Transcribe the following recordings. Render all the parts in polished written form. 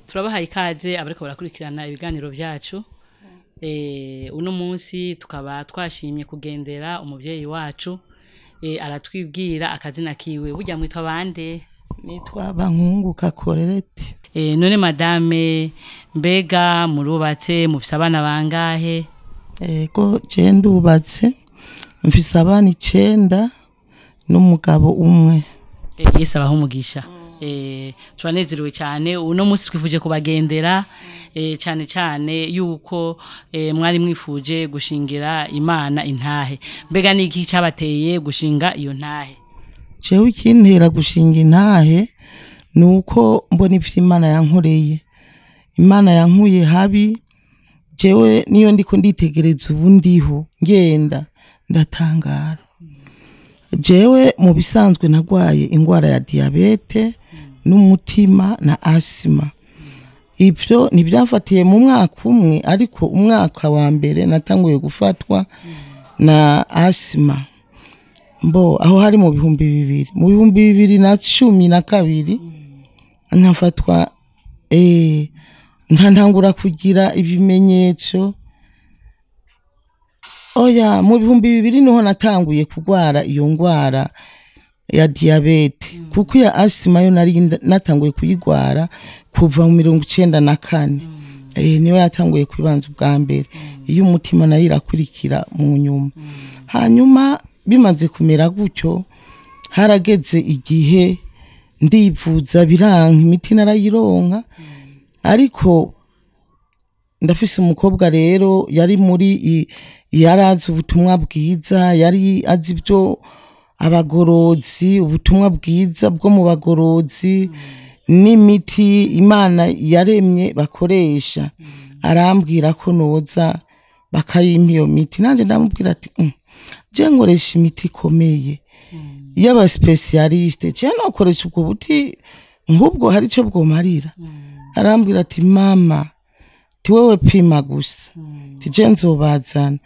Turabahaye ikaze abariko barakurikirana ibiganiro byacu. Uno munsi tukaba twashimye kugendera umuvyeyi wacu. Aratwibwira akazina kiwe. Burya mwitwa bande? Nitwa Bankunguka Korereti. None madame, mbega murubatse, mufise abana bangahe? Ego, je ndubatse, mfise abana 9 n'umugabo umwe. Yesu abahe umugisha. Turanezerewe cyane uno munsi twifuje kubagendera, cyane cyane yuko mwari mwifuje gushingira Imana intahe. Mbega ni iki cyabateye gushinga iyo ntahe? Jewe ikintera gushinga intahe nuko mbona ivyo Imana yankoreye. Imana yankuye habi, jewe niyo ndiko nditegereza ubu ndiho ngenda ndatangara. Jewe mu bisanzwe nagwaye ingwara ya diabete n'umutima na asima. Ivyo ntibyamfatiye mu mwaka umwe, ariko umwaka wa mbere natanguye gufatwa na asima. Mbo aho hari mu 2000, mu 2012 nkafatwa, ntantangura kugira ibimenyetso. Oya, mu 2000 niho natanguye kugwara iyo ngwara ya diabete, kuko ya asima yo nari natanguye kuyigwara kuva mu 94. Niyo yatanguye kwibanza ubwa mbere, iyo umutima nayo irakurikira mu nyuma. Hanyuma bimaze kumera gutyo, harageze igihe ndivuza biranka, imiti narayironka. Ariko ndafise umukobwa rero yari muri yarazi ubutumwa bwiza, yari azi ibyo abagorozi, ubutumwa bwiza bwo mu bagorozi n'imiti Imana yaremye bakoresha. Arambwira ko noza bakayimpa iyo miti. Nanje ndamubwira ati je nkoresha imiti ikomeye y'aba specialiste, je nokoresha ubwo buti nk'ubwo hari ico bwomarira. Arambwira ati mama, ti wewe pima gusa, ti je nzobazana.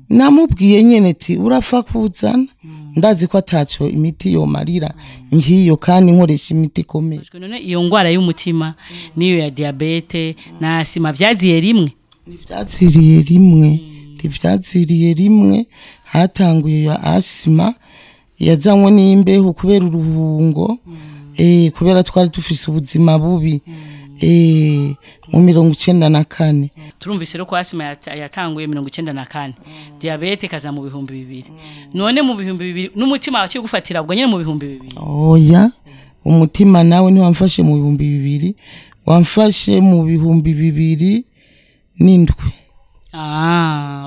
Namubwiye nyene ti urapfa kuzana, ndazi ko ataco imiti yomarira nkiyo, kandi nkoresha imiti ikomeye. None iyo ngwara y'umutima niyo ya diabete na asima vyaziye rimwe? Ntivyaziriye rimwe, ntivyaziriye rimwe. Hatanguye ya asima yazanywe n'imbeho kubera uruhungo, kubera twari dufise ubuzima bubi, mu 94. Turumvise rero ko asima yatanguye 94, diabete kaza mu 2000. None mu 2000 n'umutima waciye gufatira ubwo nyene mu 2000? Oya, umutima nawe ntiwamfashe mu 2000, wamfashe mu 2007.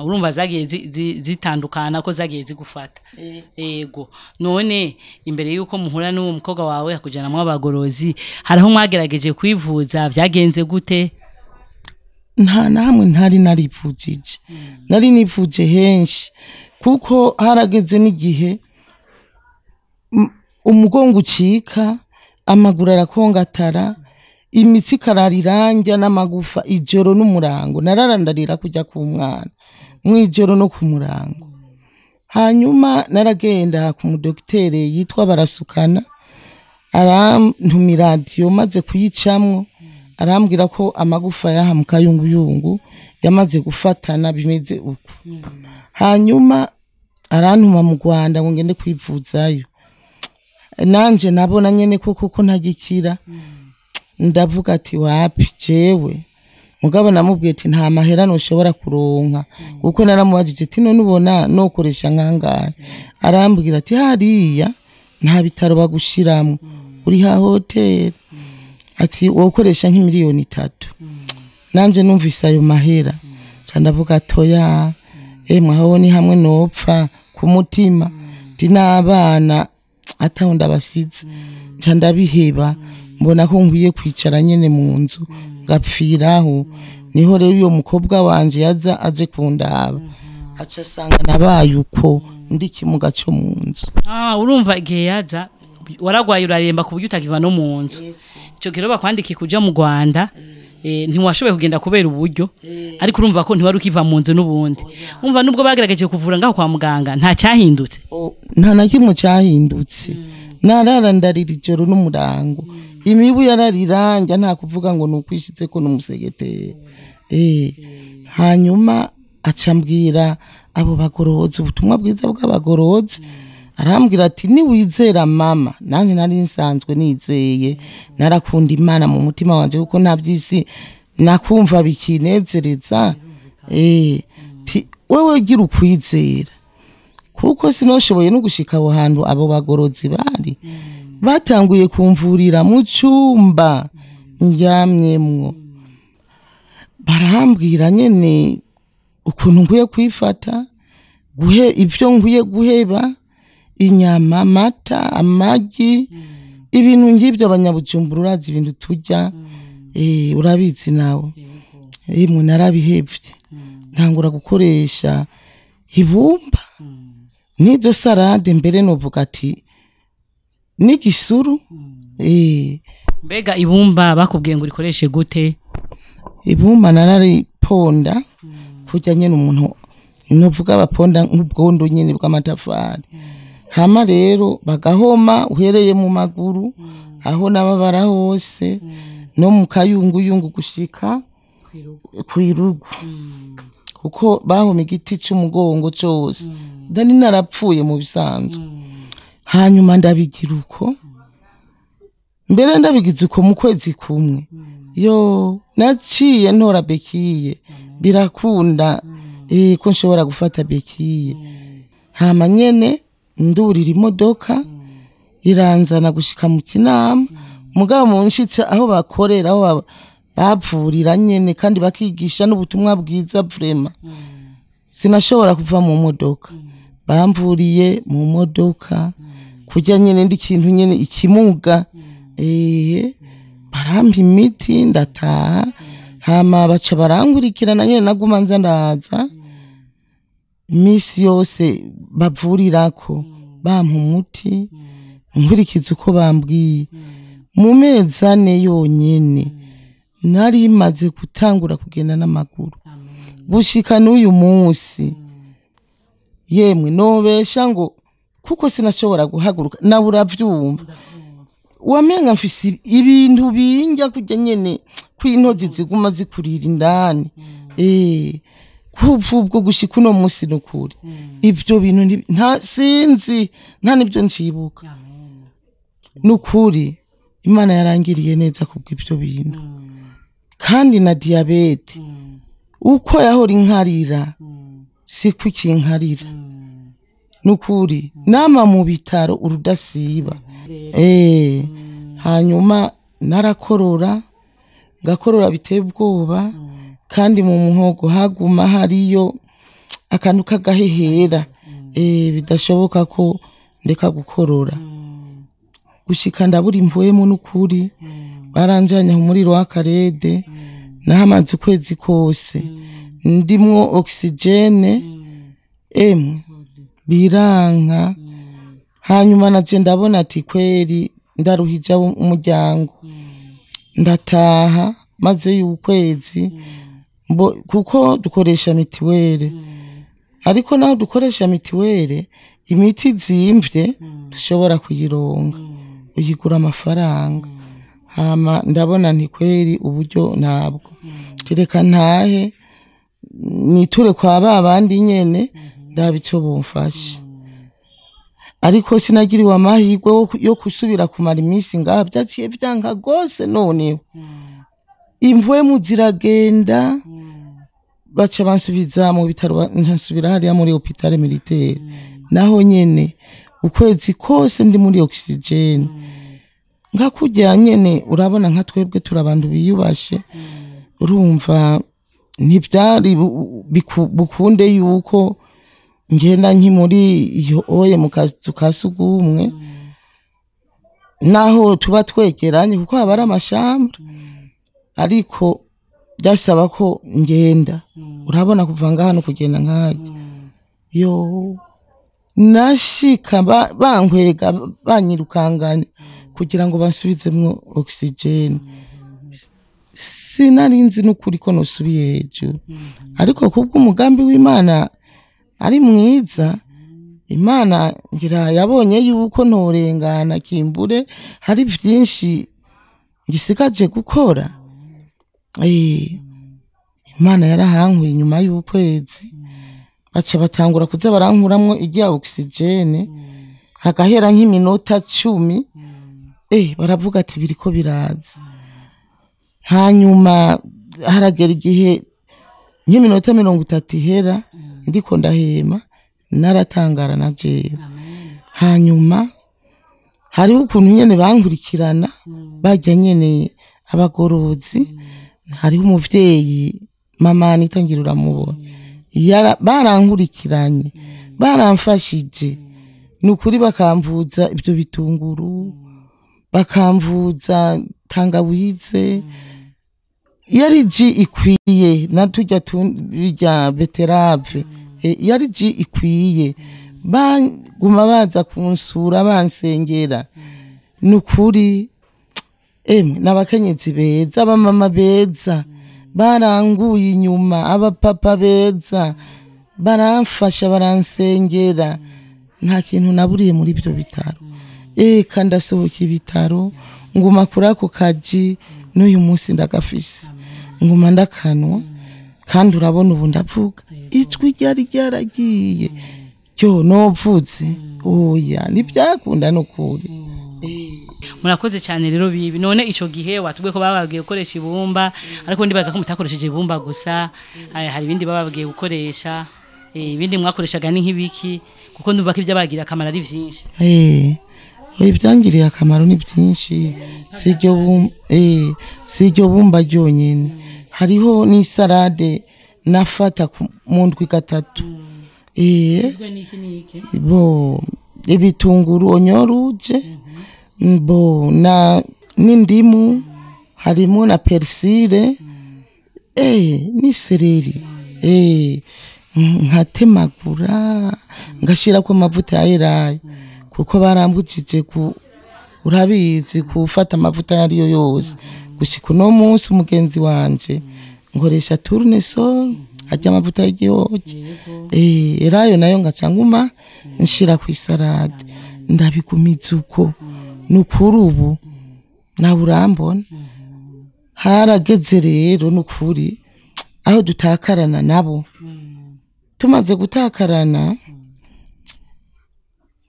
Urumva zagiye zitandukana ko zagiye zigufata. Ego. None imbere yuko muhura n'uwo mukobwa wawe akujana mu abagorozi, haraho mwagerageje kwivuza, vyagenze gute? Nta namwe ntari narivujije. Nari nivuje henshi, kuko harageze n'igihe umugongo ucika, amaguru arakongatara, imitsi karariranjya n'amagufa ijoro n'umurango. Nararandarira kujya ku mwana mwijoro no ku murango. Hanyuma naragenda ku mudoktere yitwa Barasukana, arantuma radio, maze kuyicamwo arambwira ko amagufa yaha mu kayunguyungu yamaze gufatana bimeze uko. Hanyuma arantuma mu Rwanda ngo ngende kwivuzayo. Nanje nabona nyene koko ko ntagikira. Ndavuga ati wapi jewe. Mugabo namubwiye ati nta mahera noshobora kuronka, kuko naramubajije ati none ubona nokoresha nkangahe? Arambwira ati hariya nta bitaro bagushiramwo, uri ha hotel, ati wokoresha nk'imiliyoni 3. Nanje numvise ayo mahera ca ndavuga toya, emwe aho ni hamwe nopfa ku mutima, ndi n'abana ataho ndabasize, nca ndabiheba. Mbona ko nkwiye kwicara nyene mu nzu ngapfiraho. Niho rero uyo mukobwa wanje yaza aje kundaba, aca asanga nabaye uko ndi kimuga cyo mu nzu. Urumva igihe yaza waragwaye uraremba ku buryo utakiva no mu nzu. Ico gihe bakwandikiye kuja mu Rwanda, Ntiwashoboye kugenda kubera uburyo, ariko urumva ko ntiwari ukiva mu nzu n'ubundi. Umva, nubwo bagerageje kuvura ngaho kwa muganga, nta cyahindutse. Nta na kimwe cyahindutse. Narara ndarira ijoro n'umurango, imibu yarariranja, nta kuvuga ngo ni ukwishyitse ko n'umusegeteri. Hanyuma aca ambwira abo bagorozi, ubutumwa bwiza bw'abagorozi, arambwira ati: "Niwizera mama." Nanjye nari nsanzwe nizeye, narakunda Imana mu mutima wanje, kuko nta by'isi nakumva bikinezereza. Ti wewe gira ukwizera, kuko sinoshoboye no gushika aho hantu abo bagorozi bari batanguye kumvurira mu cyumba ndyamyemwo. Barambwira nyene ukuntu nkwiye kwifata, guhe ibyo nkwiye guheba: inyama, amata, amagi, ibintu ngibyo. Abanyabujumbura urazi ibintu turya, urabizi nawe. Rimwe narabihevye, ntangura gukoresha ibumba n'izo salade, mbere novuga ati n'igisuru. Mbega ibumba bakubwiye ngo urikoreshe gute? Ibumba narariponda kurya nyene umuntu novuga baponda nk'ubwondo nyene bw'amatafari. Hama rero bagahoma uhereye mu maguru aho nababara hose, no mu kayunguyungu gushika kwirugu, kuko bahoma igiti c'umugongo cose. Dani narapfuye mu bisanzwe. Hanyuma ndabigira uko, mbere ndabigize uko mu kwezi kumwe, yo naciye ntora béquille, birakunda ko nshobora gufata béquille. Hama nyene ndurira imodoka iranzana gushika mu Kinama. Mugabo mu nshitse aho bakorera, aho bavurira nyene kandi bakigisha n'ubutumwa bwiza, vraiment sinashobora kuva mu modoka. Bamvuriye mu modoka kurya nyene ndi kintu nyene ikimuga. Barampa imiti, ndataha. Hama baca barankurikirana nyene, naguma nza ndaza imisi yose bavurirako, bampa umuti, nkurikiza uko bambwiye. Mu mezi 4 yonyene nari maze gutangura kugenda n'amaguru gushika n'uyu munsi. Yemwe, nobesha ngo kuko sinashobora guhaguruka, nawe uravyumva, wamenga mfise ibintu binjya kurya nyene kw'intozi ziguma zikurira indani. Kuva ubwo gushika uno munsi, nukuri ivyo bintu nta sinzi, nta nibyo ncibuka. Nukuri Imana yarangiriye neza kubw'ibyo bintu. Kandi na diyabete uko yahora inkarira siko ikinkarira. Nukuri nama mu bitaro urudasiba. Hanyuma narakorora, ngakorora biteye ubwoba, kandi mu muhogo haguma hariyo akantu k'agahehera, bidashoboka ko ndeka gukorora gushika ndabura impwemu. N'ukuri baranjanye aho muri Rwakarede, nahamaze ukwezi kose ndimwo oxygène, emwe biranka. Hanyuma naje ndabona ati kweri ndaruhija umuryango, ndataha maze y'ukwezi kuko dukoresha mutuelle. Ariko naho dukoresha mutuelle, imiti zimvye dushobora kuyironga uyigura amafaranga. Hama ndabona nti kweri uburyo ntabwo, reka ntahe niture kwa ba bandi nyene, ndaba ico bomfasha. Ariko sinagiriwe amahirwe yo gusubira kumara iminsi ngaha, byaciye byanka rwose. Noneho impwemu ziragenda, baca bansubiza mu bitaro, nsubira hariya muri hôpital militaire. Naho nyene ukwezi kose ndi muri oxygène nka kurya nyene. Urabona nka twebwe turi abantu biyubashe, urumva ntibyari bukunde yuko ngenda nki muri iyo oye mu kazu ka sugumwe, naho tuba twegeranye kuko haba ari ama chambres, ariko byasaba ko ngenda. Urabona kuva ngaha no kugenda nkajya yo nashika bankwega, banyirukangane kugira ngo bansubizemwo oxygène. Sinari nzi n'ukuri ko nosubiye hejuru, ariko kubw'umugambi w'Imana ari mwiza, Imana ngira yabonye yuko ntorengana kimbure hari vyinshi ngisigaje gukora. Imana yarahankuye inyuma y'ukwezi, baca batangura kuza barankuramwo irya oxygene, hagahera nk'iminota 10, baravuga ati biriko biraza. Hanyuma haragera igihe nk'iminota 30 ihera ndiko ndahema, naratangara na jewe. Hanyuma hariho ukuntu nyene bankurikirana bajya nyene abagorozi, hariho umuvyeyi mama Anita ngira uramubona, barankurikiranye baramfashije nukuri, bakamvuza ibyo bitunguru, bakamvuza tangawize, yari ji ikwiye na tujya bijya beterave, yari ji ikwiye, baguma baza kunsura bansengera nukuri. Emwe n'abakenyezi beza, abamama beza baranguye inyuma, abapapa beza baramfasha baransengera, nta kintu naburiye muri ibyo bitaro. Eka ndasohoka ibitaro nguma kuri ako kaji, n'uyu munsi ndagafise, nguma ndakanwa, kandi urabona ubu ndavuga ijwi ryari ryaragiye ryo novuze, oya ntibyakunda nukuri. Murakoze cyane rero bibi. None ico gihe watubwiye ko bababwiye gukoresha ibumba, ariko ndibaza ko mutakoresheje ibumba gusa, hari ibindi bababwiye gukoresha, ibindi mwakoreshaga ni nk'ibiki? Kuko ndumva ko ibyabagira akamaro ari byinshi. Ibyangiriye akamaro ni byinshi, si iryo bumba ryonyene, hariho n'isarade nafata mu ndwi 3. Bo ibitunguru onyoruje, bo na n'indimu, harimo na persile, n'isereri, nkatemagura ngashirako amavuta ya elayo, kuko barambujije ku urabizi gufata amavuta yariyo yose. Gushika uno munsi umugenzi wanje nkoresha tournesol, ajya amavuta y'igihoke, elayo nayo ngaca nguma nshira ku isarade, ndabigumiza uko. Nukuri ubu nawe urambona harageze rero nukuri aho dutakarana nabo. Tumaze gutakarana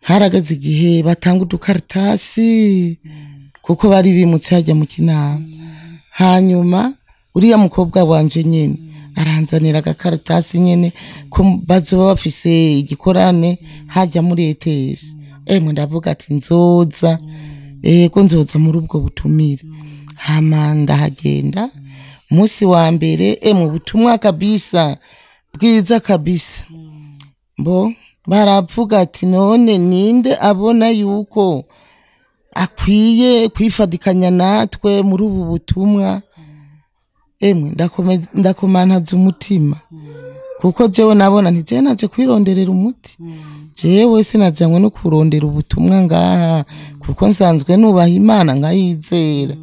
harageze igihe batanga udukaratasi, kuko bari bimutse hajya mu Kinama. Hanyuma uriya mukobwa wanje nyene aranzanira agakaratasi nyene ko bazoba bafise igikorane hajya muri ETS. Emwe ndavuga ati nzoza, ego nzoza muri ubwo butumire. Hama ndahagenda umunsi wa mbere, emwe ubutumwa kabisa bwiza kabisa. Bo baravuga ati none ninde abona yuko akwiye kwifadikanya natwe muri ubu butumwa? Emwe ndakomantaza umutima, kuko jewe nabona nti jewe naje kwironderera umuti, jewe sinajanywe no kurondera ubutumwa ngaha, kuko nsanzwe nubaha Imana nkayizera.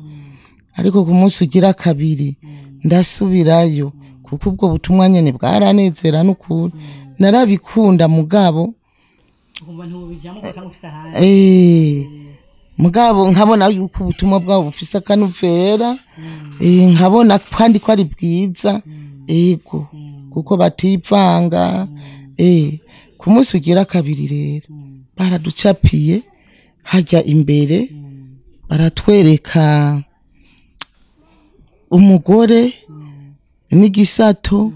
Ariko ku munsi ugira kabiri ndasubirayo, kuko ubwo butumwa nyene bwaranezera n'ukuri, narabikunda mugabo mugabo nkabona yuko ubutumwa bwabo bufise akanuvera, nkabona kandi ko ari bwiza, ego kuko bativanga. Ku munsi ugira kabiri rero baraducapiye hajya imbere, baratwereka umugore n'igisato,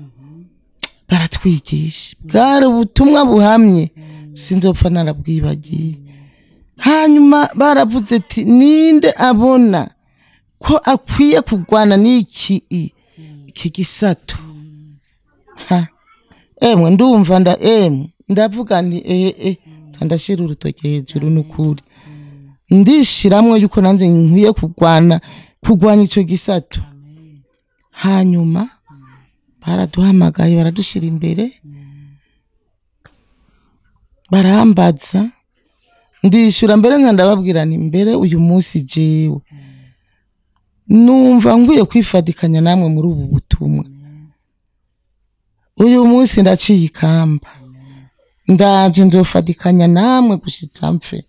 baratwigisha bwari ubutumwa buhamye, sinzopfa narabwibagiye. Hanyuma baravuze ati ninde abona ko akwiye kurwana n'iki iki gisato? Emwe ndumva emwe ndavuga nti ndashira urutoke hejuru nukuri, ndishiramwe yuko nanje nkwiye kurwanya ico gisato. Hanyuma baraduhamagaye baradushira imbere, barambaza, ndishura mbere ndababwira nti mbere uyu munsi jewe Numva nkwiye kwifadikanya namwe muri ubu butumwa. Uyu munsi ndaciye ikamba, ndaje nzofadikanya namwe gushitsa mpfe.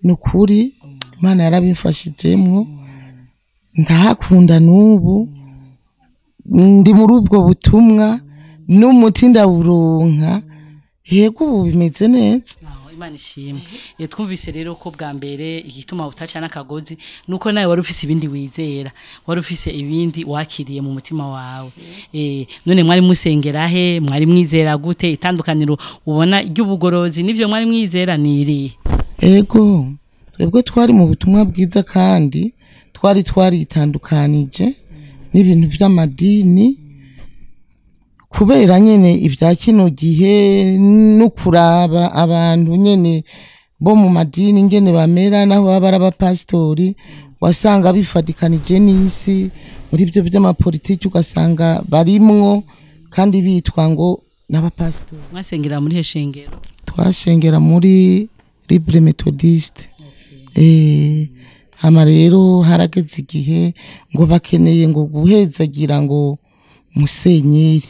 Nukuri Imana yarabimfashijemwo, ndahakunda n'ubu ndi muri ubwo butumwa, n'umuti ndawuronka. Yego ubu bimeze neza. Imana ishimwe. Twumvise rero ko bwa mbere igituma utacana akagozi nuko nawe wari ufise ibindi wizera, wari ufise ibindi wakiriye mu mutima wawe. None mwari musengera he? Mwari mwizera gute? Itandukaniro ubona ry'ubugorozi nivyo mwari mwizera ni irihe? Ego, twebwe twari mu butumwa bwiza kandi twari twaritandukanije n'ibintu vy'amadini, kubera nyene ibya kino gihe no kuraba abantu nyene bo mu madini ngene bamera, naho baba ari abapasitori wasanga bifadikanije n'isi muri byo by'amapolitiki, ugasanga barimwo kandi bitwa ngo n'abapasitori. Mwasengera muri he shengero? Twashengera muri Libre Methodiste. Hama rero harageze igihe ngo bakeneye ngo guhezagira ngo musenyeri.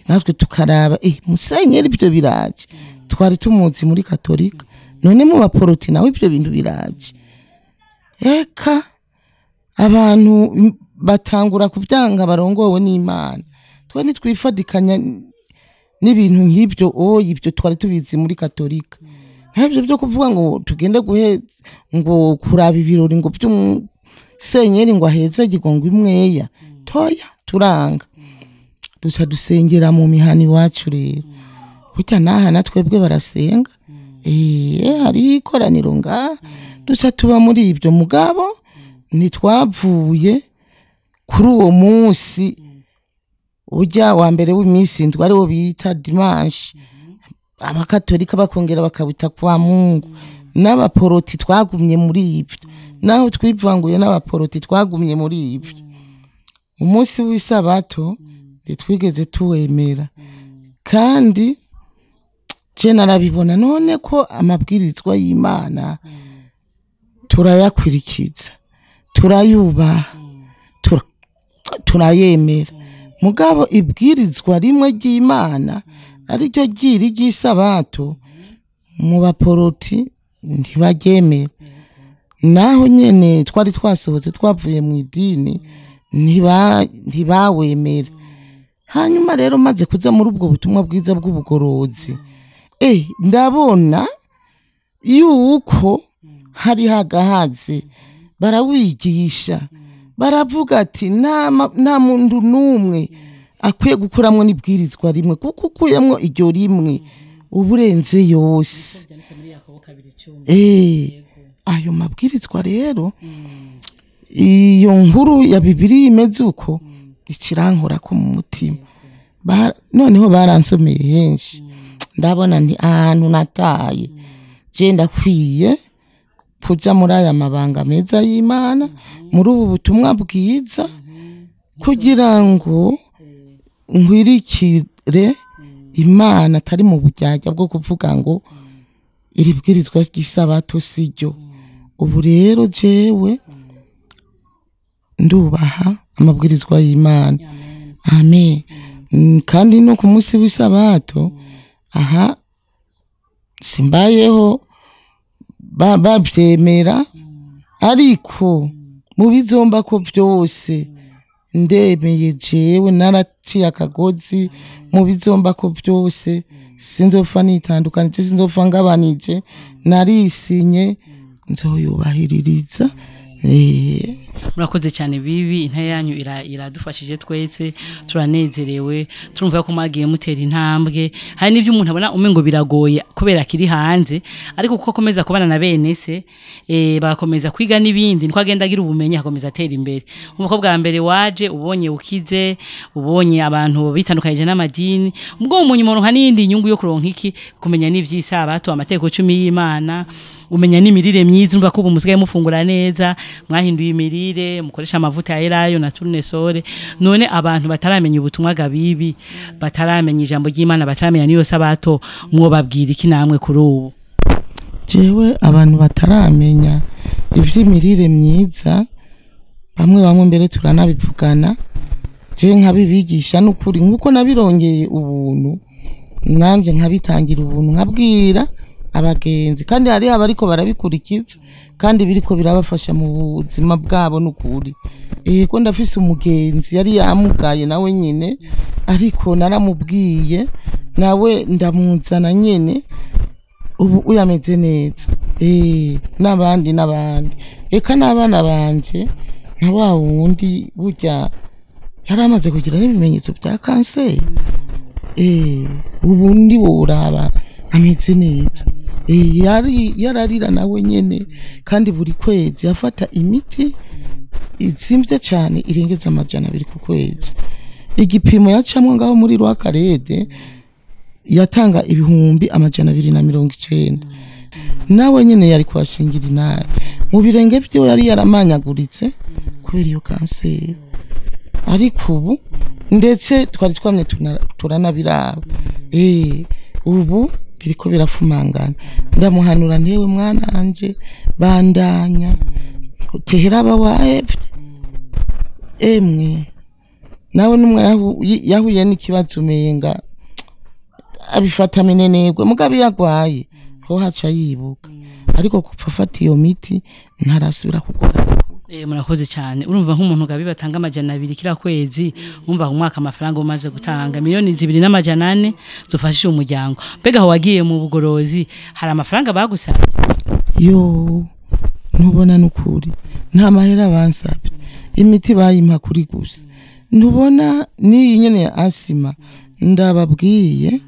Natwe tukaraba musenyeri ibyo biraje, twari tumuzi muri Katolika, none mu baporoti nawe ibyo bintu biraje. Eka abantu batangura kuvyanga barongowe n'Imana. Twe ntitwifadikanya n'ibintu nk'ibyo, oya ibyo twari tubizi muri Katolika. Nk'ibyo byo kuvuga ngo tugende guheza ngo kuraba ibirori ngo by'umusenyeri ngo ahezagirwe ngo imweya, toya turanga. Duca dusengera mu mihana iwacu rero. Burya naha na twebwe barasenga. Hari ikoraniro ngaha. Duca tuba muri ibyo, mugabo ntitwavuye kuri uwo munsi ujya wa mbere w'iminsi indwi ariwo bita dimanche. Abakatolika bakongera bakabita kwa Mungu, n'abaporoti twagumye muri ibyo. Naho twivanguye n'abaporoti twagumye muri ibyo. Umunsi w'isabato ntitwigeze tuwemera, kandi je narabibona none ko amabwirizwa y'Imana turayakwirikiza, turayubaha, turayemera. Mugabo ibwirizwa rimwe ry'Imana ariryo ryiri ry'isabato mu baporoti ntibaryemera. Naho nyene twari twasohotse twavuye mu idini ntibawemera. Hanyuma rero maze kuza muri ubwo butumwa bwiza bw'ubugorozi, ndabona yuko hari hagahaze, barawigisha, baravuga ati nta muntu n'umwe akwiye gukuramwo n'ibwirizwa rimwe, kuko ukuyemwo iryo rimwe uburenze yose. Ayo mabwirizwa rero, iyo nkuru ya Bibiliya imeze uko ikirankora ko mu mutima. Noneho baransomeye henshi, ndabona nti ahantu nataye je ndakwiye kuja muri aya mabanga meza y'Imana, muri ubu butumwa bwiza, kugira ngo nkwirikire Imana atari mu buryarya bwo kuvuga ngo iri bwirizwa ry'isabato siryo. Ubu rero jewe ndubaha amabwirizwa y'Imana. Amen. Kandi no ku munsi w'isabato aha simbayeho babyemera, ariko mu bizomba ko byose ndemeye jewe naraciye akagozi. Mu bizomba ko byose sinzopfa nitandukanije, sinzopfa ngabanije, narisinye nzoyubahiririza. Murakoze cyane bibi, inta yanyu iradufashije twese, turanezerewe, turumva ko mwagiye mutera intambwe. Hari n'ivyo umuntu abona umengo biragoye kubera kiri hanze, ariko kuko akomeza kubana na bene se, bagakomeza kwiga n'ibindi, niko agenda agira ubumenyi akomeza atera imbere. Umukobwa wa mbere waje ubonye ukize, ubonye abantu bitandukanyije n'amadini, ubwo umunyuma uronka n'iyindi nyungu yo kuronka iki, kumenya n'ivy'isabato, amategeko 10 y'Imana, umenya n'imirire myiza, umva ko ubu musigaye mufungura neza, mwahinduye imirire, mukoresha amavuta ya elayo na tournesol. None abantu bataramenya ubutumwa gabibi, bataramenya ijambo ry'Imana, bataramenya niyo sabato, mwobabwira iki namwe kuri ubu? Jewe abantu bataramenya ivy'imirire myiza Bamwe bamwe mbere turanabivugana, je nkabibigisha n'ukuri nkuko nabirongeye ubuntu, nanje nkabitangira ubuntu, nkabwira abagenzi, kandi hari abariko barabikurikiza kandi biriko birabafasha mu buzima bwabo n'ukuri. Ko ndafise umugenzi yari yamugaye nawe nyine, ariko naramubwiye nawe ndamuzana nyine, ubu uyameze neza. N'abandi n'abandi, eka n'abana banje na wa wundi burya yari amaze kugira n'ibimenyetso bya kanseri, ubu ndi woraba ameze neza. Yari yararira nawe nyene, kandi buri kwezi afata imiti izimvye cyane irengeza 200 ku kwezi. Igipimo yacamwe ngaho muri Rwakarede yatanga 290,000. Nawe nyene yari kwashingira inabi mu birenge byiwe, yari yaramanyaguritse kubera iyo kanseri. Ariko ubu ndetse twari twamye turanabiraba, ubu biriko birafumangana. Ndamuhanura ntewe mwananje, bandanya tehera abawahevye. Emwe nawe numwe yahuye n'ikibazo umenga abifata minenegwe, mugabe yagwaye ho haca yibuka, ariko kupfa afata iyo miti ntarasubira kugora. Murakoze cyane. Urumva nk'umuntu gabi batanga 200 kila kwezi, umva umwaka amafaranga umaze gutanga 2,400,000 zofashije umuryango. Mbega aho wagiye mu bugorozi hari amafaranga bagusabye? Yo ntubona n'ukuri nta mahera bansabye, imiti bayimpa kuri gusa. Ntubona n'iyi nyene ya asima ndababwiye,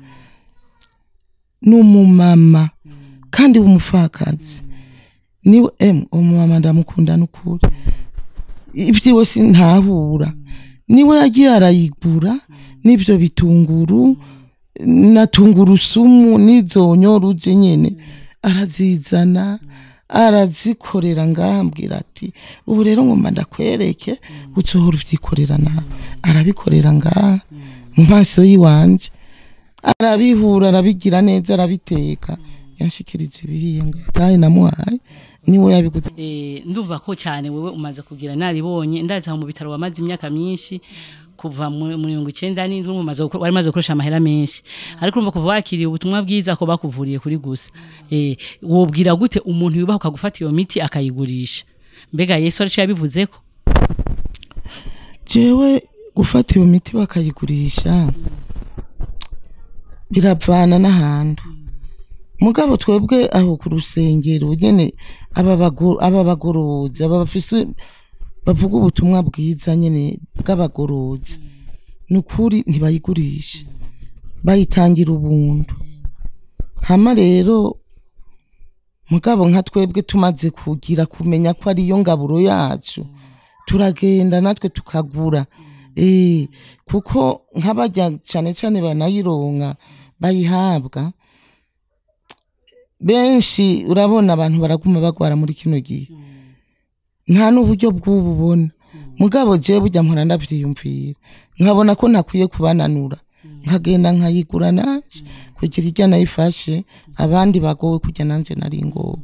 n'umumama kandi w'umupfakazi niwe umumama ndamukunda n'ukuri, ibyiwe sintahura, niwe yagiye arayigura n'ibyo bitunguru na tungurusumu n'izo nyoruje nyene arazizana arazikorera, ngambwira ati ubu rero ngomba ndakwereke uzohora uvyikorera nawe. Arabikorera ngaha mu maso yiwanje, arabihura arabigira neza, arabiteka, yanshikiriza ibihiye ngaha namuhaye niwe yabiguze. Ndumva ko cyane wewe umaze kugira naribonye, ndaza mu bitaro wamaze imyaka myinshi kuva mu 97, umaze wari maze gukoresha amahera menshi, ariko urumva kuva wakiriye ubutumwa bwiza ko bakuvuriye kuri gusa. Wobwira gute umuntu yubaha ukagufata iyo miti akayigurisha? Mbega Yesu arico yabivuzeko? Jewe gufata iyo miti bakayigurisha biravana n'ahantu. Mugabo twebwe aho ku rusengero nyene aba bagorozi aba bafise bavuga ubutumwa bwiza nyene bw'abagorozi, nukuri ntibayigurisha, bayitangira ubuntu. Hama rero mugabo nka twebwe tumaze kugira kumenya ko ariyo ngaburo yacu, turagenda natwe tukagura. Kuko nk'abajya cyane cyane banayironka bayihabwa benshi, urabona abantu baraguma bagwara muri kino gihe, nta n'uburyo bw'ububona. Mugabo je burya mpora ndavyiyumvira, nkabona ko ntakwiye kubananura, nkagenda nkayigura nanje kugira irya nayifashe abandi bagowe kujya nanje nari ngowe.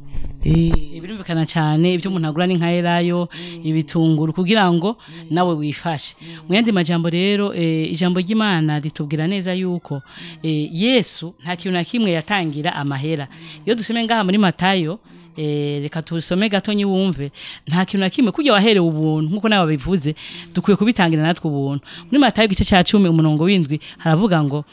Birumvikana cyane ibyo umuntu agura ni nka elayo, ibitunguru kugira ngo nawe wifashe. Mu yandi majambo rero, ijambo ry'Imana ritubwira neza yuko Yesu nta kintu na kimwe yatangira amahera. Iyo dusome ngaha muri Matayo, reka tusome gato nyiwumve, nta kintu na kimwe kujya waherewe ubuntu nkuko nawe babivuze, dukwiye kubitangira natwe ubuntu. Muri Matayo igice ca 10 umurongo w'indwi haravuga ngo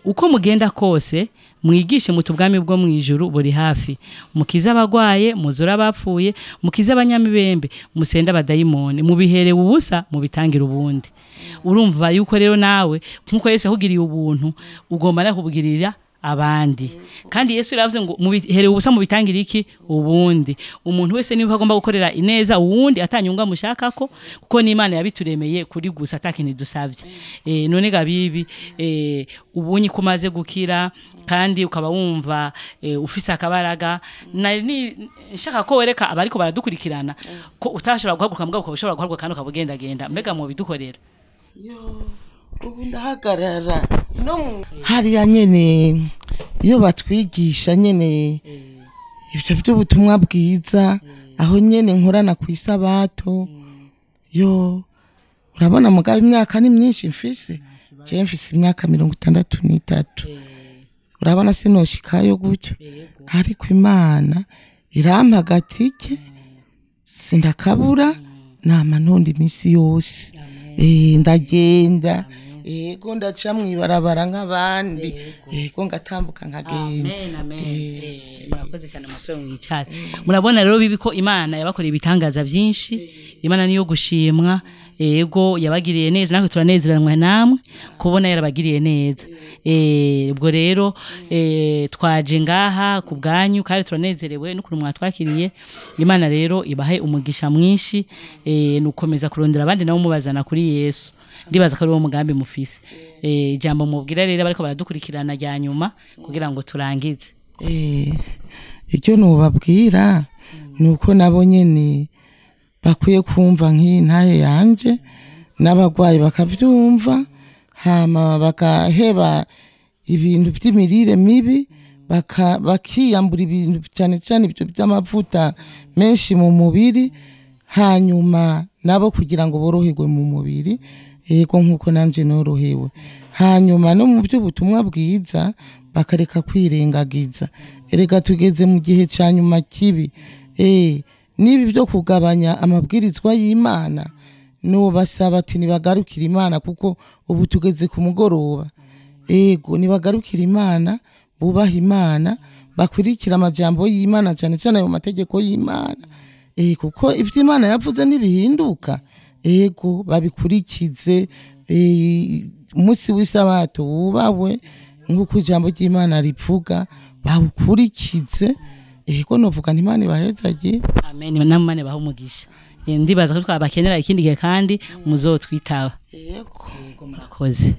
uko mugenda kose mwigishe mutu ubwami bwo mu ijuru buri hafi, mukize abagwaye, muzura abapfuye, mukize abanyamibembe, musenda abadayimoni, mubiherewe ubusa mubitangira ubundi. Urumva yuko rero nawe nkuko Yesu yakugiriye ubuntu ugomba no kubugirira abandi. Kandi Yesu yaravuze ngo mubiherewe ubusa mubitangira iki ubundi. Umuntu wese niba agomba gukorera ineza uwundi atanyunga mushakako, kuko n'Imana yabituremeye kuri gusa atakintu dusavye. None gabibi ubunyi kumaze gukira kandi ukaba wumva ufise akabaraga, nari nshaka ko wereka abariko baradukurikirana ko utashobora guhaguruka mugabo ukaba ushobora guhaguruka kandi ukabugenda genda. Mbega mu bidukorera? Yo ubu ndahagarara no hariya nyene iyo batwigisha nyene ibyo by'ubutumwa bwiza, aho nyene nkorana ku isabato, Yo, urabona mugabo imyaka ni myinshi mfise, je mfise imyaka 63. Urabona sinoshikayo gutyo, ariko Imana irampa agatike sindakabura, nama ntonda iminsi yose. Ndagenda, yego, ndaca mw'ibarabara nk'abandi, yego, ngatambuka nkagenda. Amen, amen. Murakoze cyane musore mwicare. Murabona rero bibi ko Imana yabakoreye ibitangaza byinshi. Imana niyo gushimwa. Yego, yabagiriye neza, natwe turanezeranwa namwe kubona yarabagiriye neza. Ubwo rero twaje ngaha ku bwanyu kandi turanezerewe n'ukuntu mwatwakiriye. Imana rero ibahe umugisha mwinshi, nukomeza kurondera abandi nabo mubazana kuri Yesu. Ndibaza ko ari wo mugambi mufise. Ijambo mubwira rero bariko baradukurikirana rya nyuma kugira ngo turangize. Icyo nubabwira ni uko nabo nyene bakwiye kumva nk'iyi ntahe yanje, n'abagwayi bakavyumva, hama bagaheba ibintu vy'imirire mibi, bakiyambura ibintu cyane cyane ibyo by'amavuta menshi mu mubiri, hanyuma nabo kugira ngo boroherwe mu mubiri, yego, nk'uko nanje norohewe. Hanyuma no mu by'ubutumwa bwiza bakareka kwirengagiza. Erega tugeze mu gihe cya nyuma kibi. N'ibi byo kugabanya amabwirizwa y'Imana, nubasaba ati nibagarukire Imana, kuko ubu tugeze ku mugoroba. Ego, nibagarukire Imana, bubaha Imana, bakurikira amajambo y'Imana, cyane cyane ayo mategeko y'Imana. Kuko ivyo Imana yavuze ntibihinduka. Ego, babikurikize. Umunsi w'isabato wubahwe nk'uko ijambo ry'Imana rivuga, bawukurikize. Ego, novuga nti Imana ibahezagire. Amen, namwe bahe umugisha. Ndibaza ko twabakenera ikindi gihe kandi muzotwitaba. Yego. Murakoze.